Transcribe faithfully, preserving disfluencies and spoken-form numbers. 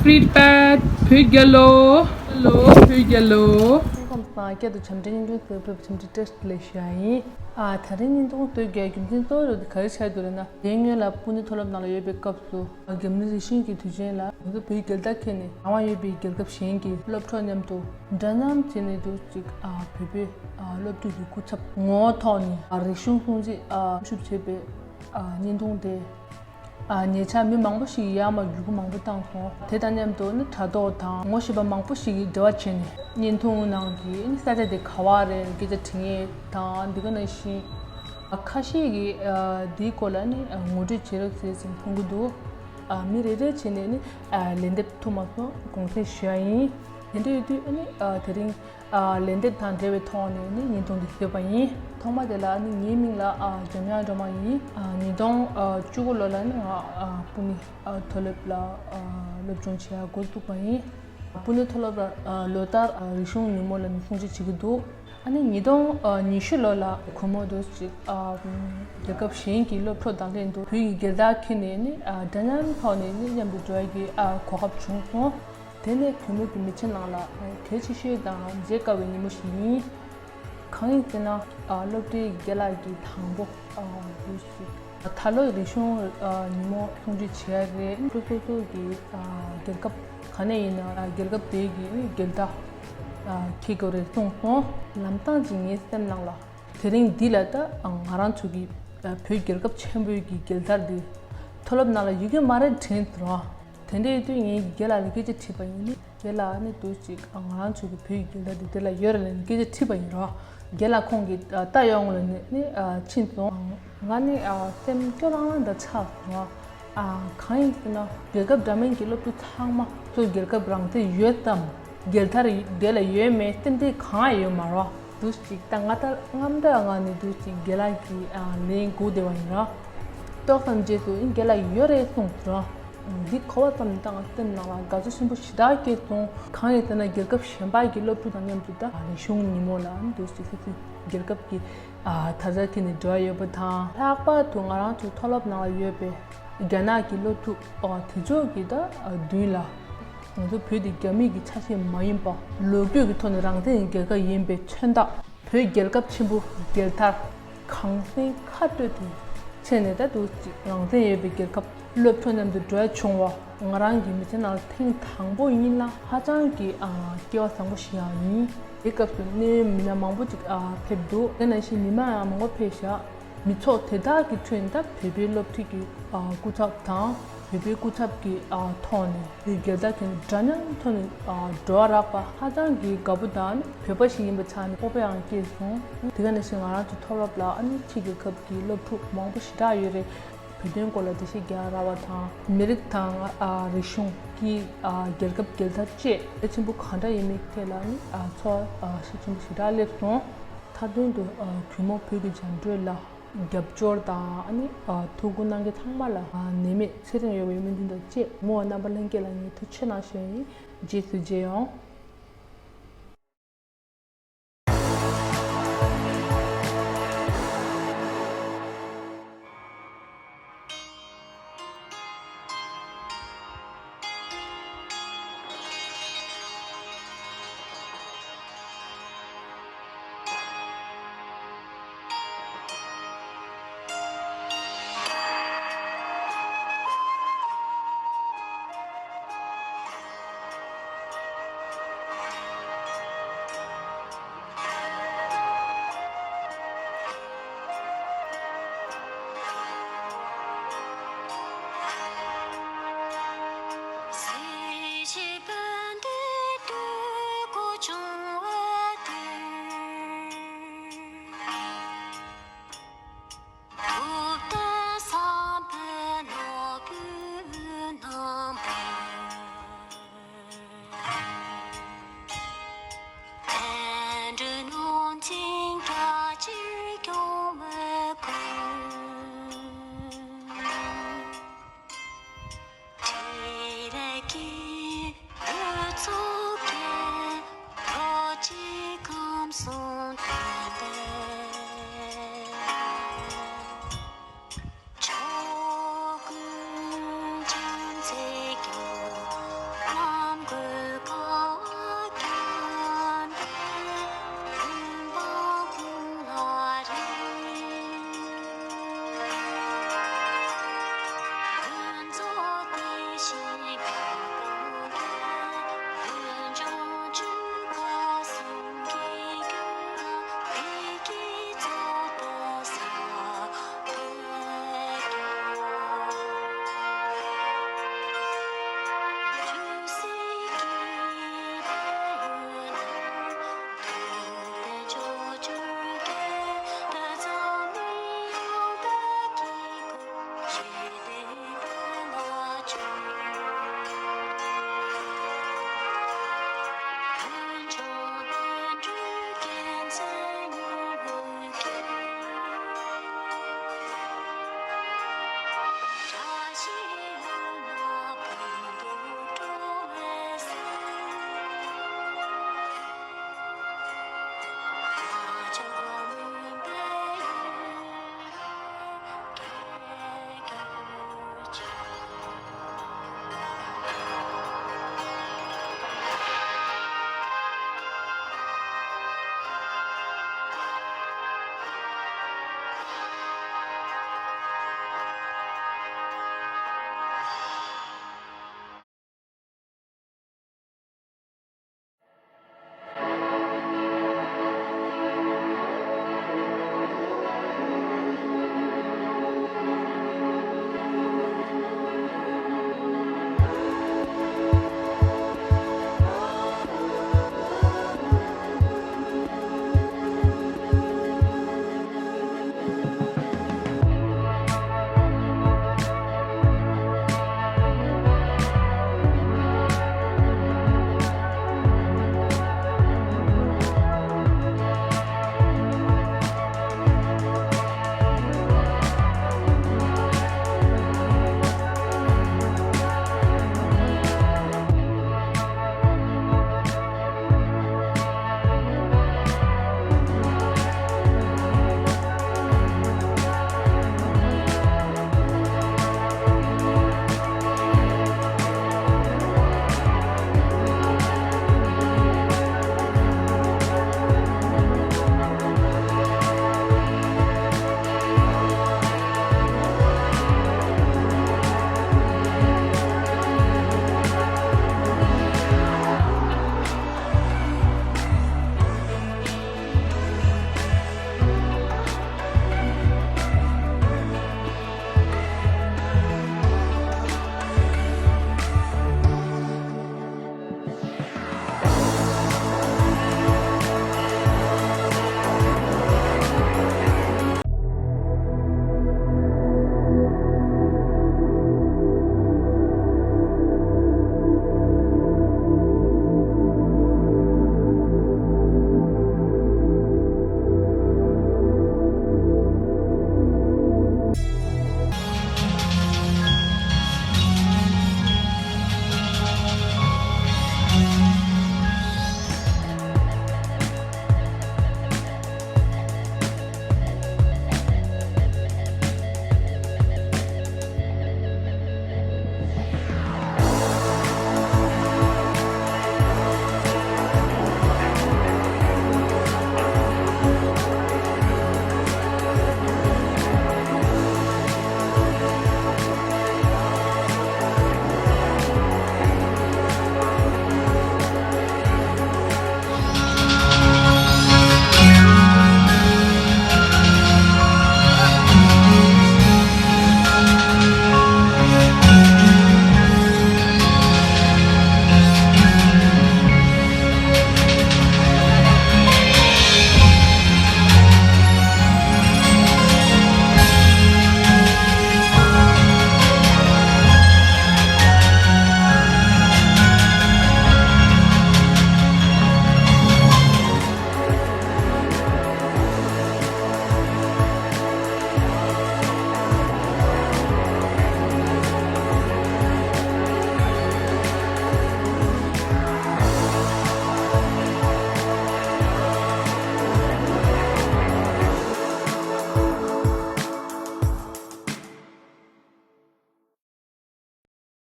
Free Tibet བོད་རྒྱལ་ལོ། ལོ་བོད་རྒྱལ་ལོ། ཁམས་སངས་སྐྱ་དུ་བྱམས་སྒྲོལ་བརྙན་ཐུང་གཟིགས་པའི་བྱམས་སྒྲོལ་བཀྲ་ཤིས་བདེ་ལེགས་ཞུ་ཡ་ཡིན། ཨ་ད་རིང་བརྙན་ཐུང་བཟོ་རྒྱུའི་རྒྱུ་མཚན་གཙོ་བོ་དེ་ག་རེ་ཆགས་འདུག་ལབ་ན། དེའི་སྔོན་ལ་སྤུ་ནེ་མཐོ་སློབ་ནང་ལ་ཡོད་པའི་སྐབས་སུ། རྒྱ་མི་རིགས་ཤིག་གི་དུས་ཆེན་ལ་ང་ཚོ་བོད་ཀྱི་རྒྱལ་དར་འཁྱེར་ནས་རང་དབང་ཡོད་པའི་རྒྱལ་ཁབ་གཞན་གྱི་སློབ་གྲོགས་མཉམ་དུ་འདྲ་མཉམ་བྱས་ནས་འདུག་ཅིག་ཨ་བོད་པའི་ཨ་སློབ་ཕྲུག་གི་སྐུ་ཚབ་ངོ་བོ་ཐོག་ནས་ཨ་རིག་གཞུང་སྲུང་བརྩི་ཨ་སྲུང་སྐྱོབ་བྱས་པའི་ཨ་བརྙན་ཐུང་དེ། ཨ་ཉེ་ཆར་མི་མང་པོ་ཞིག་གིས་ཡར་མར་བརྒྱུད་སྐུར་མང་པོ་བཏང་སོང་། དེ་དང་མཉམ་དུ་ནི་དྲ་ཐོག་དང་ངོ་ཤེས་པ་མང་པོ་ཞིག་གིས་འབྲེལ་བ་བྱས་ནས་བརྙན་ཐུང་ནང་གི་ནི་ས་ཆ་དེ་ག་བ་རེད་སྐད་ཆ་དྲི་མཁན་དང་འདི་ག་ནང་བཞིན། ཨ་ཁ་ཤས་ཀྱིས་ཨ་འདིའི་སྐོར་ལ་ནི་ཨ་ངོ་སྤྲོད་བྱེད་རོགས་ཟེར་ཟིན་གསུང་གི་འདུག་ཨ་མི་རེ་རེ་བྱས་ནས་ནི་ཨ་ལན་འདེབས་ཐུབ་མ་སོང་དགོངས་སེལ་ཞུ་ཡ་ཡིན། དེ་འདྲ་ཡོད་དུས་ཨ་ནི་ཨ་དེ་རིང་ཨ་ལན་འདེབས་དང་འབྲེལ་བའི་ཐོག་ནས་ནི་བརྙན་ཐུང་འདི་བཟོས་པ་ཡིན། ཐོག་མ་དེ་ལ་ནི་ངའི་མིང་ལ་ཨ་འཇམ་དབྱངས་སྒྲོལ་མ་ཡིན། ཨ་ཉིས་སྟོང་བཅུ་དགུ་ལོ་ལ་ནི་ང་ཨ་སྤུ་ནེ་ཨ་མཐོ་སློབ་ལ་ཨ་སློབ་སྦྱོང་བྱེད་ཡ་འགོ་བཙུགས་པ་ཡིན། སྤུ་ནེ་མཐོ་སློབ་ལ་ཨ་ལོ་ལྟར་ཨ་རིག་གཞུང་ཉིན་མོ་ལ་ནི་སྲུང་བརྩི་བྱེད་ཀྱི་འདུག་ཨ་ནི་ཉིས་སྟོང་ཉི་ཤུ་ལོ་ལ་གུས་མོ་དུ་ཅིག་ཨ་རྒྱལ་ཁབ་གཞན་གྱི་སློབ་ཕྲུག་དང་ལྷན་དུ་བོད་ཀྱི་རྒྱལ་དར་འཁྱེར་ནས་ནི་ཨ་འདྲ་མཉམ་ཐོག་ནས་ནི་མཉམ་དུ་འགྲོ་ཡ་གི་ཨ་གོ་སྐབས་བྱུང་སོང་། དེ་ནི་གུས་མོ་གི་མི་ཚེ་ནང་ལ་གལ་ཆེ་ཤོས་དང་བརྗེད་དཀའ་བའི་ཉིན་མོ་ཞིག་ཡིན། གང་ཡིན་ཟེར་ན། ཨ་སློབ་གྲྭའི་རྒན་ལགས་ཀྱིས་དང་པོ་ཨ་འདུག་ཟེར། ད་ལོ་རིག་གཞུང་ཨ་ཉིན་མོ་སྲུང་བརྩི་བྱེད་ཡ་རེད། སོ་སོ་སོ་གི་ཨ་རྒྱལ་ཁབ་ག་ནས་ཡིན་ན་ཨ་རྒྱལ་ཁབ་དེ་གི་རྒྱལ་དར་ཨ་འཁྱེར་དགོས་རེད་གསུངས་སོང་། ལམ་སྟངས་ཅིག་ངའི་སེམས་ནང་ལ། དེ་རིང་འདི་ལ་ད་ང་རང་ཚོ་གི་བོད་རྒྱལ་ཁབ་ཆེན་པོའི་གི་རྒྱལ་དར་འདི་མཐོ་སློབ་ནང་ལ་ཡོད་ཀྱི་མ་རེད་དྲན་སོང་། དེ་འདྲ་ཡོད་དུས་ངས་རྒན་ལགས་ལ་སྐད་ཆ་དྲིས་པ་ཡིན། རྒན་ལགས་ནི་འདུག་ཅིག་ང་རང་ཚོ་གི་བོད་ཀྱི་རྒྱལ་དར་འདི་དེ་ལ་ཡོད་རེད་ལབ་ནས་སྐད་ཆ་དྲིས་པ་ཡིན་རོ། རྒན་ལགས་ཁོང་གིས་ད་ཡོང་ལབ་ནས་ནི་ཕྱིན་སོང་། ང་ནི་སེམས་སྐྱོ་ལང་ལང་འདྲ་ཆགས་སོང་། ཨ་གང་ཡིན་ཟེར་ན་རྒྱལ་ཁབ་འདྲ་མིན་གྱི་སློབ་ཕྲུག་ཚང་མ་ཚོ་རྒྱལ་ཁབ་རང་བཙན་ཡོད་དམ། རྒྱལ་དར་དེ་ལ་ཡོད་མེད་སེམས་ཁྲལ་གང་ཡང་ཡོད་མ་རེད། འདུག་ཅིག་ད་ང་ད་རྔམ་འདྲ་ངང་ནས་འདུག་ཅིག་རྒན་ལགས་ཀྱི་ཨ་ལན་སྒུག་བསྡད་པ་ཡིན་ར། ཏོག་ཙམ་རྗེས་སུ་ཨིན་རྒན་ལགས་ཡོད་རེད་གསུངས་ར། འདི་གོ་བ་ཙམ་ནས་ད་ང་སེམས་ནང་ལ་དགའ་ཚོར་ཆེན་པོ་ཞེ་དྲག་སྐྱེས་སོང་། གང་ཡིན་ཟེར་ན་རྒྱལ་ཁབ་གཞན་པ་གི་སློབ་ཕྲུག་དང་མཉམ་དུ་ད་རིག་གཞུང་ཉིན་མོ་ལ་འདུག་ཅིག་སི་སི་རྒྱལ་ཁབ་ཀྱི་ཨ་དར་ཆ་འཁྱེར་ནས་འགྲོ་ཡ་ཡོད་པ་དང་། ལྷག་པར་དུ་ང་རང་ཚོའི་མཐོ་སློབ་ནང་ལ་ཡོད་པའི་རྒྱ་ནག་གི་སློབ་ཕྲུག་ཨ་དེ་ཚོ་གི་ད་ཨ་མདུན་ལ་ང་ཚོ་བོད་འདི་རྒྱ་མི་གི་ཆ་ཤས་མ་ཡིན་པ། ལོ་རྒྱུས་ཀྱི་ཐོག་ནས་རང་བཙན་གྱི་རྒྱལ་ཁབ་ཡིན་པའི་མཚོན་རྟགས། བོད་རྒྱལ་ཁབ་ཆེན་པོ་རྒྱལ་དར་གང་སེང་ཁ་སྤྲོད་དེ་ཆེ་ནས་ད་དུ་ཅིག་རང་བཙན་ཡོད་པའི་རྒྱལ་ཁབ་སློབ་ཕྲུག་མཉམ་དུ་འགྲོ་ཡ་བྱུང་བ་ང་རང་གི་མི་ཚེ་ནང་ལ་ཐེངས་དང་པོ་ཡིན་ལ་ཧ་ཅང་གི་ཨ་སྐལ་བ་བཟང་པོ་ཞིག་ཡང་ཡིན། དེ་སྐབས་སུ་གནད་ཡོད་མི་སྣ་མང་པོ་ཅིག་ཨ་ཕེབས་འདུག་དེ་ནང་བཞིན་མི་མང་ཡང་མང་པོ་ཕེབས་ཤག་མི་ཚོགས་དེ་དག་གི་ཁྲོད་ནས་ད་བོད་པའི་སློབ་ཁྲིད་ཀྱི་ཨ་སྐུ་ཚབ་དང་བོད་པའི་སྐུ་ཚབ་ཀྱི་ཨ་ཐོག་ནས་བོད་རྒྱལ་དར་འཁྱེར་ནས་འདྲ་མཉམ་ཐོག་ནས་ཨ་འགྲོ་བ་རག་པ་ཧ་ཅང་གི་དགའ་པོ་དང་བོད་པ་ཞིག་ཡིན་པའི་ཆ་ནས་སྤོབས་པ་ཡང་སྐྱེས་སོང་། དེ་ག་ནང་བཞིན་ང་རང་ཚོ་མཐོ་སློབ་ལ་ཨ་ནི་ཕྱི་རྒྱལ་ཁབ་ཀྱི་སློབ་ཕྲུག་མང་པོ་ཞེ་དྲག་ཡོད་རེད། བོད་དོན་སྐོར་ལ་འགྲེལ་བཤད་རྒྱག་རག་པ་དང་མི་རིགས་དང་ཨ་རིག་གཞུང་གི་ཨ་རྒྱལ་ཁབ་རྒྱལ་དར་བཅས་གལ་ཆེན་པོ་གང་འདྲ་ཡིན་མིན་ཐད་ལ་ནི་ཨ་ཚོར་བ་ཨ་ཤུགས་ཆེན་པོ་ཞེ་དྲག་སླེབས་སོང་། མཐའ་དོན་དུ་ཨ་གུས་མོ་བོད་ཀྱི་བྱམས་སྒྲོལ་ལ་རྒྱབ་སྐྱོར་དང་ཨ་ནི་ཨ་ཐུགས་ཁུར་གནང་མཁན་ཚང་མ་ལ་ཨ་ནད་མེད་ཚེ་རིང་ཡོང་བའི་སྨོན་འདུན་དང་བཅས་མོ་རྣམ་པ་ལྷན་རྒྱས་ལ་ངས་ཐུགས་རྗེ་ཆེ་གནང་ཞུ་ཡ་ཡིན། རྗེས་སུ་མཇལ་ཡོང་།